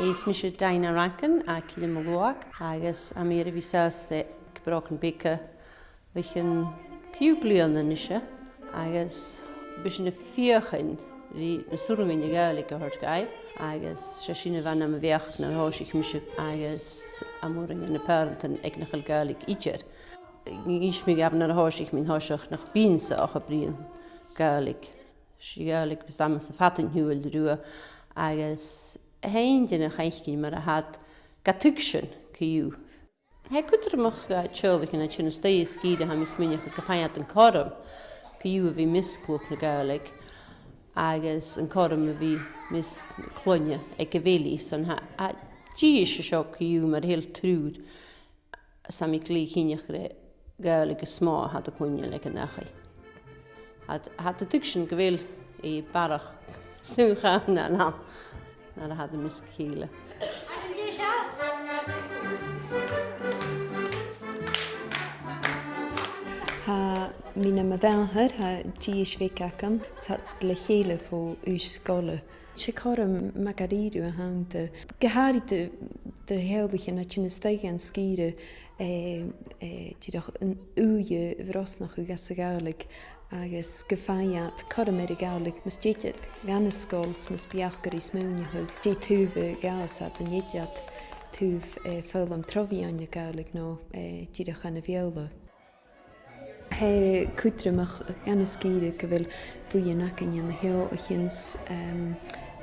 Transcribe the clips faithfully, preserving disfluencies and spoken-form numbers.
Is mise Dinah Rankin à Cille Mhòr, agus tha mi air a bhith sàs aig Brògan Beaga bho chionn còig bliadhna a-nise, agus bidh sinn a' feuchainn ri na 's urrainn dhuinn a' Ghàidhlig a thoirt dhaibh, agus 's e sin a bha nam bheachd nuair a thòisich mise, agus tha mòran de na pàrantan aig nach eil Gàidhlig idir. Dh'innis mi dhaibh nuair a thòisich mi an toiseach nach bithinn-sa ach a' bruidhinn Gàidhlig. 'S e Gàidhlig a bhios agamsa fad an t-siubhail riutha, agus tha iad a' faicinn mar a tha iad ga tuigsinn co-dhiù. Tha e cudromach do theaghlaichean a' tighinn a-staigh à sgìre, tha mi a' smaoineachadh, gum faigh iad an cothrom co-dhiù a bhith am measg luchd na Gàidhlig agus an cothrom a bhith am measg na cloinne aig a bheil i. Son tha, tha dithis an seo co-dhiù mar a tha triùir, 's tha mi glè chinnteach gur e Gàidhlig as motha a tha iad a' cluinntinn aig an dachaigh. Tha iad, tha iad a' tuigsinn gu bheil i barrachd sùbh-chànain ann, nuair a tha iad am measg a chèile. Tha mi nam mhàthair, tha dithis bheag agam, 's iad le chèile bho aois sgoile. 'S e cothrom math dha-rìribh a th' ann do, gu h-àraidh do, do theaghlaichean a' tighinn a-staigh dhan sgìre, eh, eh, dìreach an ùidh a bhrosnachadh às a' Ghàidhlig, agus gum faigh iad cothrom air a' Ghàidhlig mus tèid iad dhan an sgoil, 's mus bi aca ri smaoineachadh dè an taobh a ghabhas iad, an tèid iad taobh, eh, foghlam tro mheadhan na Gàidhlig no, eh, dìreach ann am Beurla. Tha e cudromach dhan an sgìre gu bheil buidheann againn an seo a chionn 's, em,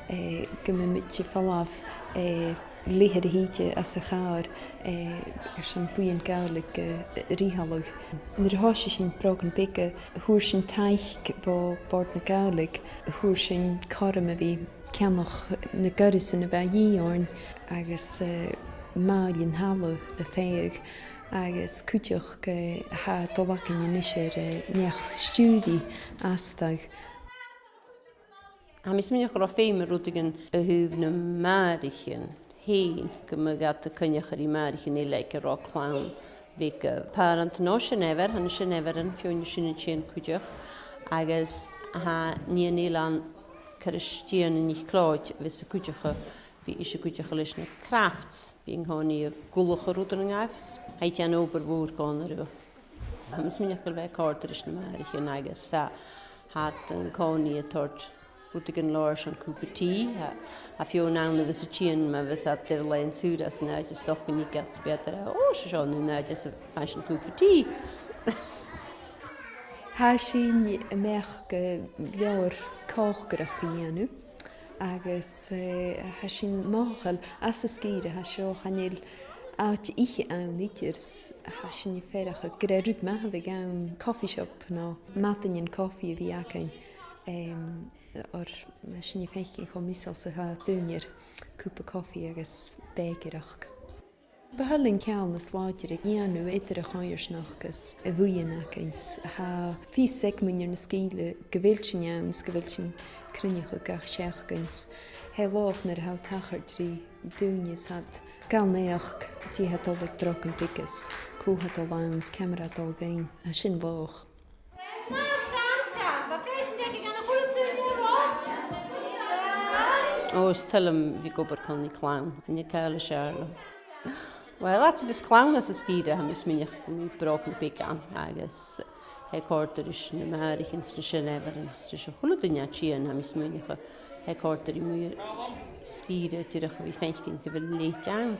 eh, gum bi muid a' falbh, eh, leth-uair a thìde às a' chàr, eh, airson buidheann Gàidhlig, eh, a fhrithealadh. Nuair a thòisich sinn Brògan Beaga, fhuair sinn taic bho Bòrd na Gàidhlig, fhuair sinn cothrom a bhith ceannach na goireasan a bha a dhìth oirnn agus, eh, màil an talla a phàigheadh, agus cuideachd, eh, tha dol againn a-nis air, eh, neach-stiùiridh fhastadh. Tha mi a' smaoineachadh gun robh feum air rudeigin a thaobh nam màthraichean fhèin, gum biodh iad a' coinneachadh ri màthraichean eile aig an robh clann bheag. Pàrant no seanmhair, tha na seanmhairean, feadhainn an sin a' tighinn cuideachd, agus tha nighean eile ann, Cairistìona NicLeòid, a bhios a' cuideachadh, bidh ise a' cuideachadh leis na crafts, bidh i an-còmhnaidh a' gluasad rudan dhaibh, tha i a' dèanamh obair mhòr còmhla riutha. Tha mi a' smaoineachadh gu bheil e a' còrdadh ris na màthraichean agus tha, tha iad an-còmhnaidh a' toirt rudeigin leotha airson cupa tì, tha, tha feadhainn ann a bhios a' tighinn ma bhios iad air làithean-saora san àite, 's dòcha gun tig iad 's bidh iad ag ràdh, "Ò, 's e seo an aon àite às a fhaigh sinn cupa tì." Tha sinn a-mach gu leòr còcaireachd a dhèanamh, agus, eh, tha sinn mothachail às an sgìre, tha seo, chan eil àite-ithe ann idir, 's tha sinn a' faireachdainn gur e rud math a bhith ann, coffee shop no madainn coffee a bhith againn, em, oir tha sinn a' faicinn cho measail 's a tha daoine air cupa coffee agus bèicearachd. Bu thoil leinn ceann nas làidire a dhèanamh eadar a' choimhearsnachd agus a' bhuidheann againn. 'S tha fios aig muinntir na sgìre gu bheil sinn ann 's gu bheil sinn a' cruinneachadh gach seachdain. 'S tha e laghach nuair a tha thu a' tachairt ri daoine 's iad gan naidheachd dè tha dol aig Brògan Beaga 's cò tha dol ann 's ciamar a tha dol dhuinn. Tha sin laghach. Ò, 's toil leam a bhith ag obair còmhla ri clann, chan eil càil as fheàrr leam. Uill, fhad 's a bhios clann anns an sgìre, tha mi a' smaoineachadh gum bi Brògan Beag ann, agus tha e a' còrdadh ris na màthraichean 's na seanmhairean 's ris a h-uile duine a' tighinn, tha mi a' smaoineachadh, tha e a' còrdadh ri muinntir na sgìre dìreach a bhith a' faicinn gu bheil leithid ann.